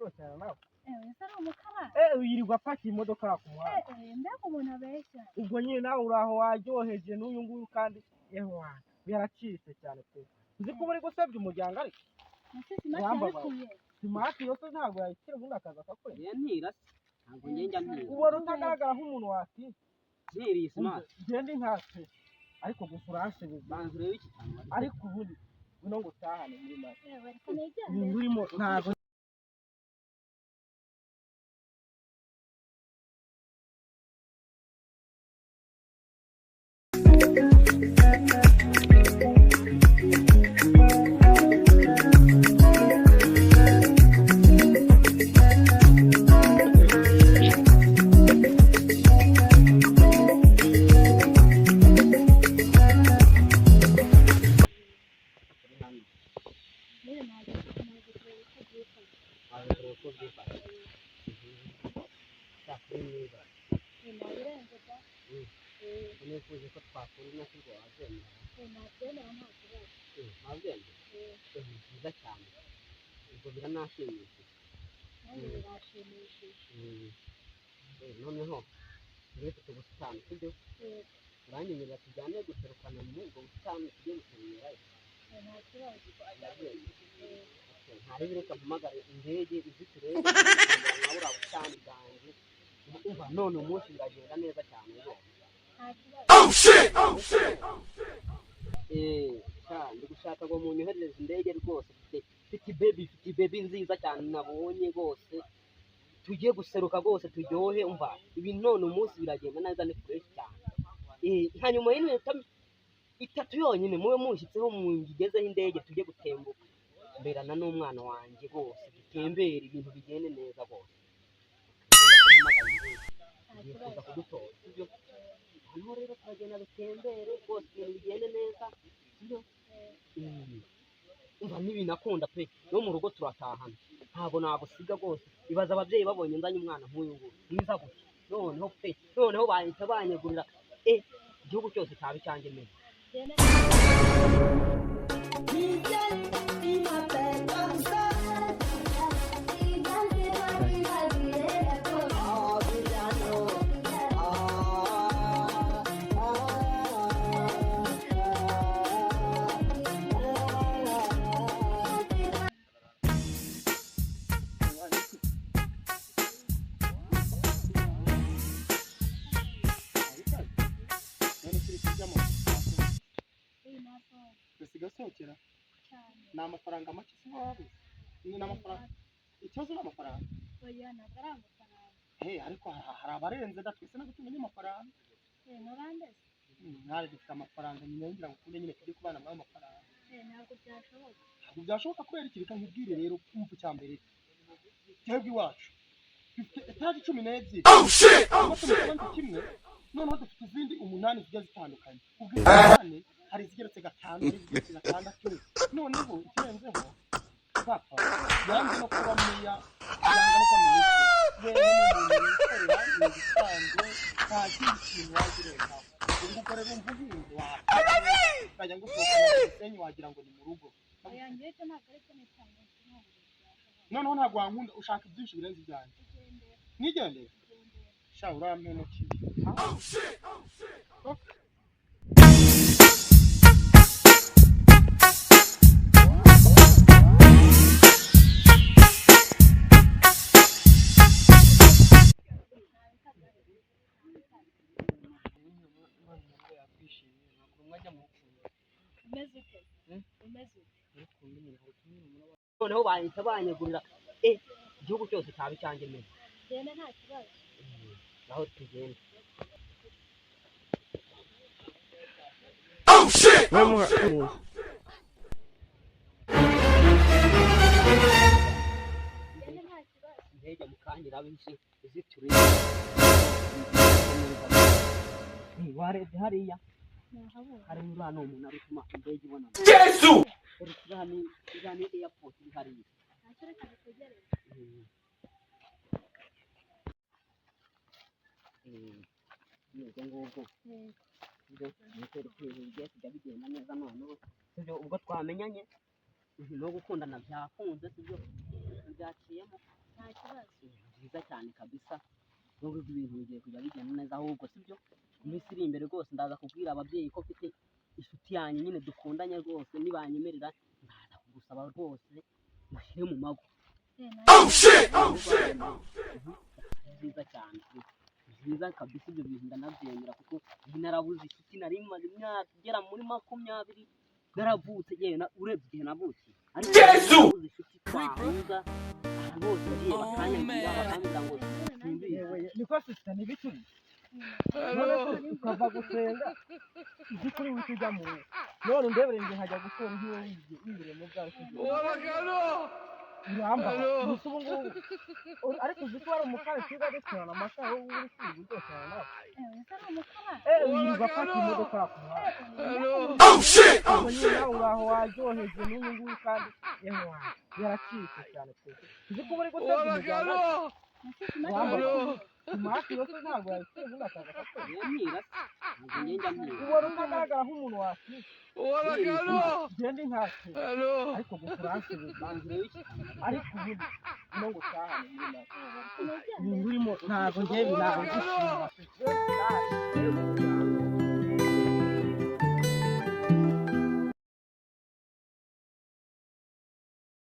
Nsohokana nawe. Ewe, ese ari umukarani? Yirirwa apakiye imodoka ku muhanda. Mbega umuntu abeshya! Ubwo nyine nawe uri aho waryoheje n'uyu nguyu, kandi ewa biracitse cyane pe. Uzi ko uba uri gusebya umuryango, ariko Ese Smart Wambabaye. yabikuye? Smart yose ntabwo yayikira, ubundi akaza akakureba. Njye ntira se? Ntabwo njye njya ntira. Ubona utagaragara nk'umuntu watira. Ntiriye Smart. Ngende nkatse, ariko gusa uransebeje. Banza urebe iki kintu. Ariko ubundi ngwino ngo utahane muri make. Ewe, reka nigendere. Ibintu urimo ntabwo. Nyine naje kureba uko byifashe. Waje kureba uko byifashe. Cyakora mwiza. Nabirenze da. Nifuje ko twakundana, sibwo wabyemera? Nabyemera, nta kibazo. Wabyemera? Ni byiza cyane, ubwo biranashimishije. Nanjye birashimishije. Noneho turi dufite ubusitani, sibyo? Yego. Uranyemerera tujyane guserukana muri ubwo busitani, tujye gutemberayo? Nta kibazo. Ntarebe, reka mpamagare indege izi turebe nka buriya busitani bwanjye. Umva, none umunsi biragenda neza cyane rwose. Nta kibazo. Sha, ndi gushaka ngo munyoherereze indege rwose. Mfite baby nziza cyane nabonye rwose, tugiye guseruka rwose, turyohe. Umva, ibi none umunsi biragenda neza, ni fresh cyane. Hanyuma y'iminota 3 yonyine mube munshyitseho, mungezeho indege, tujye gutembuka mberana n'umwana wanjye rwose, dutembere, ibintu bigende neza rwose. Ugomba kumpamagara indege. Nta Igiye kuza kibazo. kudutora, sibyo? Hano rero turagenda dutembere rwose, ibintu bigende neza, sibyo? Umva, ntibinakunda pe, no mu rugo turatahana, ntabwo nagusiga rwose. Ibaza ababyeyi babonye nzanye umwana nk'uyu nguyu mwiza gutya, noneho pe, noneho bahita banyegurira igihugu cyose cyaba icyanjye meze. Genda. None kiri kujyamo? Iyi nasohoka. Usigaye usohokera? Cyane. Ni amafaranga make se wabuze? Ni amafaranga, ikibazo ni amafaranga? Oya, ntabwo ari amafaranga. He, ariko hari abarenze da, twese ntabwo tumenya amafaranga. Nka bande se? Mwari dufite amafaranga nyine, ngira ngo ukunde nyine tujye kubana muri ayo mafaranga. Ntabwo byashoboka. Ntabwo byashoboka kubera iki? Reka nkubwire rero, kumva, icya mbere, twebwe iwacu dufite etaje 12 twubatse mu kibanza kimwe. Noneho dufite izindi umunani zigiye zitandukanye. Ubwo izo umunani hari izigeretse gatanu, hari izigeretse gatandatu. Noneho ikirenzeho, papa yanze no kuba meya, yanga no kuba minisitiri. Wewe ni umuntu wikorera ni ibisanzwe, nta kindi kintu wajya urenzaho. Ubwo ubwo rero umva uhinze wakajya ngusohokana ku Gisenyi, wagira ngo ni mu rugo. Oya, njyewe icyo ntabwo ari cyo nitanga, ntabwo byashoboka. Noneho ntabwo wankunda, ushaka byinshi birenze ibyanjye. Igendere. Nigendere. Igendere. Sha, urampemukiye. Okay. Umeze ute? Umeze ute? Noneho bahita banyegurira igihugu cyose cyaba icyanjye meze. Genda, nta kibazo. Aho tugenda. Genda, nta kibazo. Indege mu kanya iraba izi izituriye. Warebye hariya? Nahabonye. Hari uriya ni umuntu ari gutuma indege ibona. Dore iriya ni airport iri hariya. Ntacyo, reka dutegereze. Ni ubwo ngubwo. Ibyo ni ibintu bigiye kujya bigenda neza noneho, sibyo? Ubwo twamenyanye no gukundana byakunze, sibyo? Byaciyemo. Nta kibazo. Byiza cyane kabisa, nubwo ibintu bigiye kujya bigenda neza ahubwo, sibyo? Mu minsi iri imbere rwose ndaza kubwira ababyeyi ko mfite inshuti yanjye nyine dukundanye rwose, nibanyemerera ndaza kugusaba rwose mushyire mu mago. Eh, nta Byiza cyane, byiza kabisa, ibyo bintu ndanabyemera kuko njye narabuze inshuti. Nari maze imyaka igera muri 20 naravutse, yewe urebye igihe navukiye, ariko narabuze inshuti twahuza. Abantu bose ngiye bakanyagira, bakambwira ngo simbizi. Yewe, niko sister, ntibikiri none se ukava gusenga uzi kuri wihita ujya mu rugo, none undebere njye nkajya gukora nk'iyo wibereye mu bwawe uramba gusa ubu ngubu. Ariko uzi ko wari umukara twiga dukorana amakara, wowe uri kwiga uryoshana nawe. Eh, ese ni umukara? Eh, wirirwa afata imodoka ku muhanda. Ubwo nyine nawe uraho waryoheje n'uyu nguyu, kandi yewe yaracitse cyane pe. Uzi ko uba uri guteza umuryango wambaye imaki yose, ntabwo yayiteza undi akaza akatwara. Njyewe mpira se, ntabwo ngenda mpira. Ubona utagaragara nk'umuntu wacitse, genda inkatse, ariko gusa uransubiza. Banza urebe iki. Ariko ubu no ngo utahane muri make ibintu urimo ntabwo ngewe ntabwo ndishima.